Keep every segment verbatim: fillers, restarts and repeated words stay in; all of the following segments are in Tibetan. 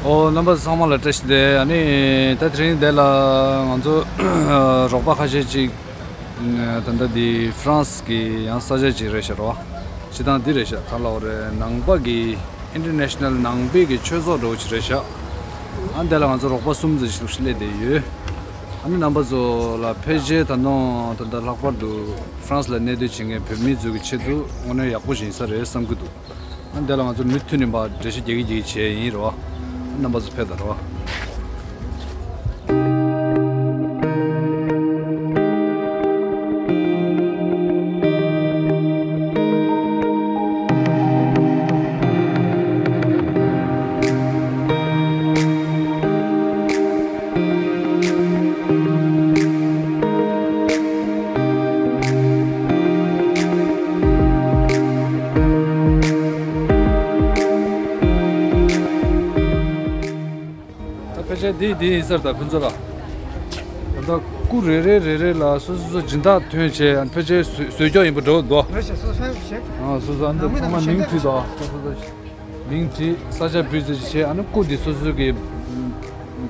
ཨོ། རྣམ་པ་ཚང་མ་ལ་བཀྲ་ཤིས་བདེ་ལེགས། ཨ་ནི་ད་དེ་རིང་འདི་ལ་ང་ཚོ་རོགས་པ་ཁ་ཤས་ཅིག་ད་ལྟ་འདི་ཧྥ་རན་སི་གི་ཡང་ས་ཆ་ཅིག་རེད་ཤག་རོ། སྤྱིར་བཏང་འདི་རེད་ཤག། ག་ལབ་དགོས་རེད། ནང་པ་གི་ཨིན་ཊར་ནེ་ཤ་ནལ་ནང་པའི་གི་ཆོས་ཚོགས་འདྲ་བོ་ཅིག་རེད་ཤག། ཨ་འདི་ལ་ང་ཚོ་རོགས་པ་གསུམ་ཙམ་ཞིག་སླེབས་བསྡད་ཡོད། ཨ་ནི་རྣམ་པ་ཚོ་ལ་ཕལ་ཆེར་ད་ནང་ད་ལྟ་ལྷག་པར་དུ་ཧྥ་རན་སི་ལ་གནས་སྡོད་བྱེད་མཁན་བོད་མི་ཚོ་གི་ཆེད་དུ་དངོས་གནས་ཡག་པོ་ཞིག་ཡིན་ས་རེད་བསམ་གྱི་འདུག། ཨ་འདི་ལ་ང་ཚོ་མུ་མཐུད་ནས་མར་འགྲེལ་བཤད་རྒྱག་གི་རྒྱག་གི་བྱས་ཡིན་རོ། རྣམ་པ་ཚོ་ཕེབས་དང་རོ། ད་ཕལ་ཆེར་འདི་འདི་ཡིན་ས་རེད་ད་ཕུན་ཚོགས་ལགས། ད་ལྟ་སྐུ་རེ་རེ་རེ་རེ་ལ་སོ་སོ་སོ་སྦྱིན་བདག་ཐོན་བྱས། ཕལ་ཆེར་བཟོ་བཟོ་སྐྱོག་ཡིན་པ་འདྲ་བོ་འདུག། རེད་ཤག། སོ་སོ་ཞིག། ཨ་སོ་སོ་ཨ་འདི་ཚང་མ་མིང་བྲིས་འདུག། སོ་སོ་སོ་མིང་བྲིས། ས་ཆ་བྲིས་ཚེ་བྱས། ཨ་ནི་སྐུ་འདི་སོ་སོ་གི་ད་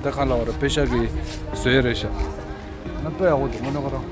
ག་ལབ་དགོས་རེད། པེ་ཤག་གི་བཟོ་ཡས་རེད་ཤག། ན་དཔེ་ཡག་པོ་འདུག་མ་ནོར་ཁ་རང་།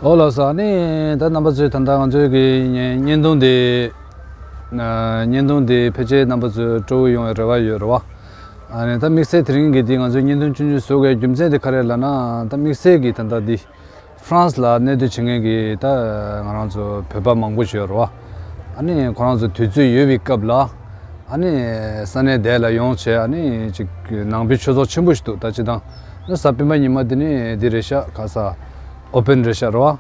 ཨོ་ལགས་སོ། ཨ་ནི་ད་རྣམ་པ་ཚོས་ད་ལྟ་ང་ཚོའི་གི་བརྙན་བརྙན་ཐུང་འདི། ཨ། བརྙན་ཐུང་འདི་ཕལ་ཆེར་རྣམ་པ་ཚོས་སྤྲོ་བོ་ཡོང་བའི་རེ་བ་ཡོད་རེད་བ། ཨ་ནི་ད་དམིགས་བསལ་དེ་རིང་གི་འདི་ང་ཚོས་བརྙན་ཐུང་ཆུང་ཆུང་བཟོ་དགོས་རྒྱུ་མཚན་དེ་ག་རེ་ལབ་ན། ད་དམིགས་བསལ་གྱི་ད་ལྟ་འདི་ཧྥ་རན་སི་ལ་གནས་སྡོད་བྱེད་མཁན་གྱི་ད་ང་རང་ཚོ་བོད་པ་མང་པོ་ཞིག་ཡོད་རེད་བ། ཨ་ནི་ཁོ་རང་ཚོ་དུས་ཚོད་ཡོད་པའི་སྐབས་ལ། ཨ་ནི་ས་གནས་དེ་ལ་ཡོང་བྱས། ཨ་ནི་ཅིག་ནང་པའི་ཆོས་ཚོགས་ཆེན་པོ་ཞིག་འདུག་ད་སྤྱིར་བཏང་ཨ་གཟའ་སྤེན་པ་ཉི་མ་དེ་ནི་འདི་རེད་ཤག་ག་ས་ཨོ་པན་རེད་ཤག་རེད་བ།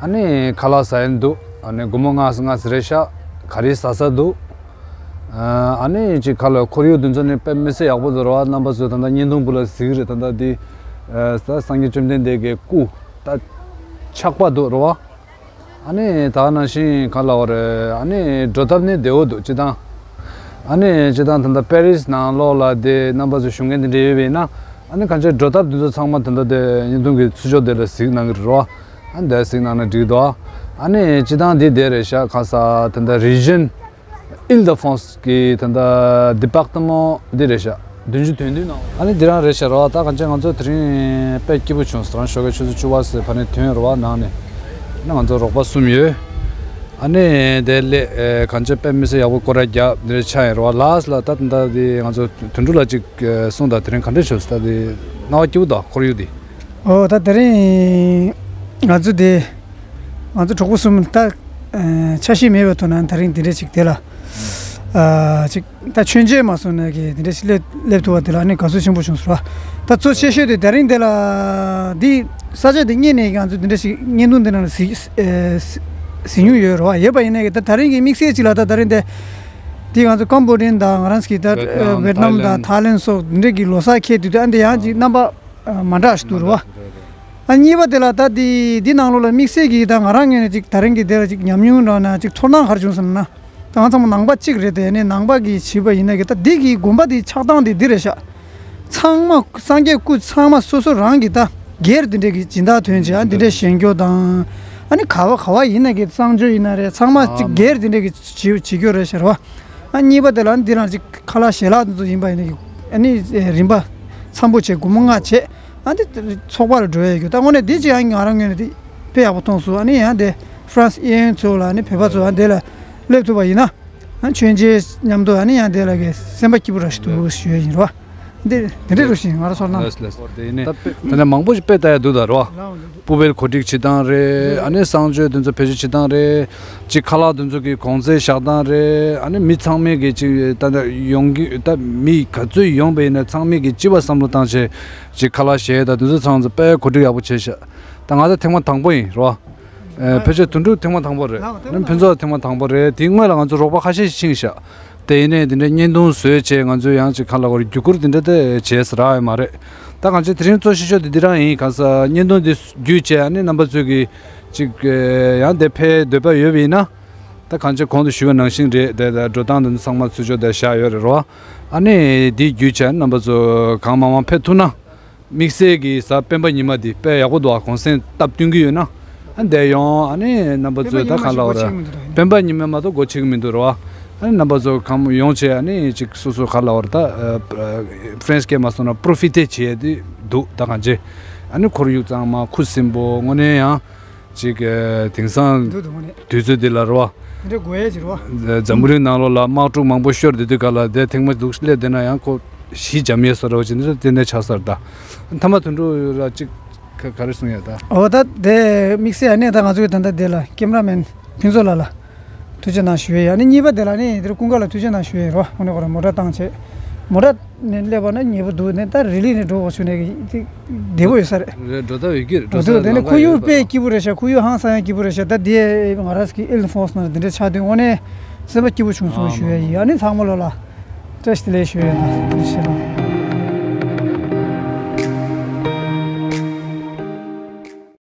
ཨ་ནི་ཁ་ལག་ཟ་ཡ་འདུག་ཨ་ནི་སྒོར་མོ་ལྔ་ཙམ་ལྔ་ཙམ་རེད་ཤག་ག་རེ་ཟ་ས་འདུག་ཨ་ནི་ཅིག་ཁ་ལག་ཁོར་ཡུག་དེ་ཚོ་ནི་དཔེ་མི་སྲིད་ཡག་པོ་འདུག་རེད་བ། རྣམ་པ་ཚོས་ད་ལྟ་བརྙན་ཐུང་བུ་ལ་གཟིགས་རེད། ད་ལྟ་འདི་ཨ་ད་སངས་རྒྱས་བཅོམ་ལྡན་འདས་ཀྱི་སྐུ་ད་ཆགས་པ་འདུག་རེད་བ། ཨ་ནི་ད་ནང་བཞིན་ག་ལབ་དགོས་རེད། ཨ་ནི་འགྲོ་ཐབས་ནི་བདེ་བོ་འདུག་སྤྱིར་བཏང་། ཨ་ནི་སྤྱིར་བཏང་ད་ལྟ་པེ་རིས་ནང་ལོགས་ལ་དེ་རྣམ་པ་ཚོ་བཞུགས་མཁན་དེ་འདྲ་ཡོད་པ་ཡིན་ན། ཨ་ནི་གང་ཅི་འགྲོ་ཐབས་དེ་ཚོ་ཚང་མ་ད་ལྟ་དེ་བརྙན་ཐུང་གི་ཚུར་ཕྱོགས་དེ་ལ་གཟིགས་གནང་གི་རེད་བ། ཨ་ནི་དེ་གཟིགས་གནང་ན་འགྲིག་འདུག་ཨ་ནི་སྤྱིར་བཏང་འདི་དེ་རེད་ཤག་ག་ས་ད་ལྟ་རི་ཇན་ཨིལ་ད་ཧྥོན་སི་གི་ད་ལྟ་ཌི་པར་ཏ་མོན་འདི་རེད་ཤག་བདུན་ཅུ་དོན་བདུན་ནང་། ཨ་ནི་འདི་རང་རེད་ཤག་རེད་བ། ད་གང་ཅི་ང་ཚོ་དེ་རིང་དཔེ་སྐྱིད་པོ་བྱུང་སོང་། རང་ཞོགས་ཀས་ཆུ་ཚོད་བཅུ་པ་ཙམ་ཕ་ནས་ཐོན་རེད་བ། ནང་ནས་ཨ་ནི་ང་ཚོ་རོགས་པ་གསུམ་ཡོད། ཨ་ནི་དེ་ལས་ཨེ་གང་ཅི་དཔེ་མི་སྲིད་ཡག་པོ་སྐོར་ར་བརྒྱབ་འདི་རེད་ཆགས་ཡིན་རེད་བ། ལགས་ལ་ད་ད་འདི་ང་ཚོ་དོན་གྲུབ་ལགས་ཅིག་ཨེ་གསུངས་དང་། དེ་རིང་ག་འདྲས་བྱུང་སོང་། ད་འདི་སྣང་བ་སྐྱིད་པོ་འདུག་ཁོར་ཡུག་འདི། ཨོ་ད་དེ་རིང་ང་ཚོ་དེ་ང་ཚོ་གྲོགས་པོ་གསུམ་ད་ཨ་ཆ་ཤས་མེད་པའི་ཐོག་ནས་དེ་རིང་འདི་འདྲ་ཞིག་དེ་ལ་ཨ་ཅིག་ད་མཆོད་མཇལ་མ་སོང་ན་གི་འདི་འདྲ་ཞིག་སླེབས་སླེབས་ཐུབ་པ་དེ་ལ་ཨ་ནི་དགའ་བསུ་ཆེན་པོ་བྱུང་སོང་ར། ད་གཙོ་ཆེ་ཤོས་དེ་དེ་རིང་དེ་ལ་འདི་ས་ཆ་དེ་རྙེད་ནས་ང་ཚོ་འདི་འདྲ་ཞིག་བརྙན་ཐུང་འདི་ནང་ལ་གཟིགས་ཨ་གཟིགས་མྱོང་ཡོད་ར་བ། ཡོད་པ་ཡིན་ན་གི་ད་དེ་རིང་གི་དམིགས་བསལ་ཅིག་ལ་ད་དེ་རིང་དེ་འདི་ང་ཚོ་ཀམ་བོ་ཌི་ཡན་དང་ང་རང་ཚོ་གི་ད་ཝེ་ཊི་ནམ་ཝེ་ཊི་ནམ་དང་ཐའི་ལེན་སོགས་འདི་འདྲ་གི་ལོ་གསར་འཁེལ་དུས་དུས་ཨ་འདི་ཡང་ཅིག་རྣམ་པ་ཨ་མ་འདྲ་ཞིག་འདུག་རེད་བ། ཨ་གཉིས་པ་དེ་ལ་ད་འདི་འདི་ནང་ལོགས་ལ་དམིགས་བསལ་གྱི་ད་ང་རང་ངོས་ནས་ཅིག་དེ་རིང་གི་དེ་ལ་ཅིག་ཉམས་མྱོང་འདྲ་ན་ཅིག་ཚོར་སྣང་ག་རེ་བྱུང་སོང་ན། ད་ང་ཚང་མ་ནང་པ་གཅིག་རེད་དེ། ཨ་ནི་ནང་པ་གི་བྱིས་པ་ཡིན་ན་གི་ད་འདི་གི་དགོན་པ་འདི་ཆགས་སྟངས་འདི་འདི་རེད་ཤག་ཚང་མ་སངས་རྒྱས་སྐུ་ཚང་མ་སོ་སོ་རང་གི་ད་སྒེར་འདི་འདྲ་གི་སྦྱིན་བདག་ཐོན་བྱས་ཨ་འདི་འདྲ་བཞེངས་རྒྱུ་དང་། ཨ་ནི་ག་བ་ག་བ་ཡིན་ན་གི་གསང་སྤྱོད་ཡིན་ན་རེད། ཚང་མ་ཅིག་སྒེར་འདི་འདྲ་གི་བྱེད་བྱེད་རྒྱུ་རེད་ཤག་རེད་བ། ཨ་གཉིས་པ་དེ་ལ་འདི་རང་ཅིག་ཁ་ལག་ཞལ་ལག་དེ་ཚོ་ཡིན་པ་ཡིན་ན་གི་ཨ་ནི་རིན་པ་འཚམ་པོ་བྱས་སྒོར་མོ་ལྔ་བྱས། ཨ་འདི་ཚོགས་པ་ལ་འགྲོ་ཡ་ཡོད། ད་དངོས་གནས་འདི་ཅི་ཡང་ང་རང་ངོས་ནས་འདི་དཔེ་ཡག་པོ་མཐོང་སོང་། ཨ་ནི་ཡང་འདི་ཧྥ་རན་སི་གཡས་གཡོན་ཚོ་ལ་ཨ་ནི་བོད་པ་ཚོ་ཨ་འདི་ལ་སླེབས་ཐུབ་པ་ཡིན་ན། ཨ་མཆོད་མཇལ་མཉམ་དུ་ཨ་ནི་ཡང་འདི་ལ་གི་སེམས་པ་སྐྱིད་པོ་ར་ཞིག་འདུག་ཞུ་ཡ་ཡིན་རོ། འདི་འདི་འདྲ་རུ་ཞིག་ང་རང་ཚོར་སྣང་། ལགས་ལགས། དེ་ནས་ད་དཔེ་ད་ནས་མང་པོ་ཞིག་དཔེ་ལྟ་ཡ་འདུག་ད་རོ། ལའོ་འདི་འདུག་སྤུ་བེལ་གོ་སྒྲིག་བྱེད་སྟངས་རེད། ཨ་ནི་གསང་སྤྱོད་དེ་ཚོ་བེད་སྤྱོད་བྱེད་སྟངས་རེད། ཅིག་ཁ་ལག་དེ་ཚོ་གི་གོང་ཚད་བཞག་སྟངས་རེད། ཨ་ནི་མི་ཚང་མས་གི་ཅིག་ད་ད་ཡོང་གི་ད་མི་ག་ཚོད་ཡོང་པ་ཡིན་ན་ཚང་མས་གི་སྤྱི་པ་བསམ་བློ་བཏང་བྱས་ཅིག་ཁ་ལག་བཞེས་ད་དེ་ཚོ་ཚང་ཚོ་དཔེ་གོ་སྒྲིག་ཡག་པོ་བྱས་ཤག་ད་ང་ད་ཐེངས་མ་དང་པོ་ཡིན་རོ། ཨེ་ཕལ་ཆེར་དོན་གྲུབ་ཐེངས་མ་དང་པོ་རེད། ལའོ་ཐེངས་མ་ཨ་ནི་ཕུན་ཚོགས་ཐེངས་མ་དང་པོ་རེད། དེའི་སྔོན་ལ་ང་ཚོ་རོགས་པ་ཁ་ཤས་ཤིག་ཕྱིན་ཤག་དེ་ཡིན་ནའི་དེ་འདྲའི་བརྙན་ཐུང་བཟོས་བྱས་ང་ཚོས་ཡང་ཅིག་ཁ་ལག་བར་བརྒྱུད་བསྐུར་དེ་འདྲ་དེ་བྱས་ཟེར་རག་ཡོད་མ་རེད། ད་གང་ཅི་དེ་རིང་གཙོ་ཆེ་ཤོས་དེ་འདི་རང་ཡིན། གང་ཟེར་བརྙན་ཐུང་འདི་བརྒྱུད་བྱས་ཨ་ནི་རྣམ་པ་ཚོས་ཀྱི་ཅིག་ཡང་དེ་ཕེབས་འདོད་པ་ཡོད་པ་ཡིན་ན། ད་གང་ཅི་གོང་དུ་ཞུས་པ་ནང་བཞིན་རེད་དེ། ད་འགྲོ་སྟངས་དེ་ཚོ་ཚང་མ་ཚུར་ཕྱོགས་དེ་བཞག་ཡོད་རེད་རོ། ཨ་ནི་འདི་བརྒྱུད་བྱས་རྣམ་པ་ཚོ་གང་མང་མང་ཕེབས་ཐུབ་ན། དམིགས་བསལ་གྱི་གཟའ་སྤེན་པ་ཉི་མ་འདི་དཔེ་ཡག་པོ་འདུག་ཨ་གུང་སེང་སྟབས་བསྟུན་གྱི་ཡོད་ན། ཨ་འདིར་ཡོང་ཨ་ནི་རྣམ་པ་ཚོས་ད་གང་ལབ་དགོས་རེད། སྤེན་པ་ཉི་མ་མ་གཏོགས་སྒོ་ཕྱེ་གི་མི་འདུག་རེད་བ། ཨ་ནི་རྣམ་པ་ཚོ་གང་ཡོང་བྱས་ཨ་ནི་ཅིག་སོ་སོ་ག་ལབ་དགོས་རེད། ད་ཨ་ཕ་རན་སི་སྐད་མ་སོང་ན་པོ་རོ་ཕི་ཊེ་བྱེད་ཡ་དེ་འདུག་ད་གང་བྱེད། ཨ་ནི་ཁོར་ཡུག་གཙང་མ་ཁུ་སིམ་པོ་དངོས་གནས་ཡང་ཅིག་ཨ་དེང་སང་འདུག་འདུག་དངོས་གནས། དུས་ཚོད་འདི་ལ་རེད་བ། འདི་འདྲ་དགོས་ཡ་ཅིག་རེད་བ། འཛམ་བུ་གླིང་ནང་ལོགས་ལ་དམག་འཁྲུག་མང་པོ་ཤོར་བསྡད་དུས་ག་ལ་དེ་ཐེངས་མ་འདུག་སླེབས་བསྡད་ན་ཡང་ཁོ་གཞི་འཇམ་ཡས་སོ་ར་བ་ཅིག་འདི་ལྟེ་གནས་ཆགས་སར་ད། མཐའ་མ་དོན་གྲུབ་ལ་ཅིག་ག་ག་རེ་གསུང་ཡ་ད། འོ་ད་དེ་དམིགས་བསལ་ཨ་ནི་ད་ང་ཚོའི་ད་ལྟ་དེ་ལ་ཀེམ་ར་མེན་ཕུན་ཚོགས་ལགས་ལ་ཐུགས་རྗེ་གནང་ཞུ་ཡ་ཡིན། ཨ་ནི་གཉིས་པ་དེ་ལ་ནི་དེར་ཀུན་དགའ་ལ་ཐུགས་རྗེ་གནང་ཞུ་ཡ་ཡིན་རོ། ཨ་ནི་ཁོ་ར་མོ་ཊ་བཏང་བྱས་མོ་ཊ་ནས་སླེབས་པ་ན་ཉེ་པོ་འདུག་ནས་ད་རི་ལི་ནས་འགྲོ་དགོས་བྱུང་ནས་བདེ་པོ་ཡོད་ས་རེད། རེད། འགྲོ་ཐབས་ཡོད་ཀྱི་རེད། འགྲོ་ཐབས་དེ་ནས་ཁོར་ཡུག་དཔེ་སྐྱིད་པོ་རེད་ཤག་ཁོར་ཡུག་ཧང་སང་ཡ་སྐྱིད་པོ་རེད་ཤག་ད་དེ་ང་རང་གི་ཨིལ་ཧྥོན་སི་ནང་དེ་འདྲ་ཆགས་དུས་དངོས་གནས་སེམས་པ་སྐྱིད་པོ་བྱུང་སོང་ཞུ་ཡ་ཡིན། ཨ་ནི་ཚང་མ་ལོ་ལ་བཀྲ་ཤིས་བདེ་ལེགས་ཞུ་ཡ་ཡིན། ཐུགས་རྗེ་ཆེ།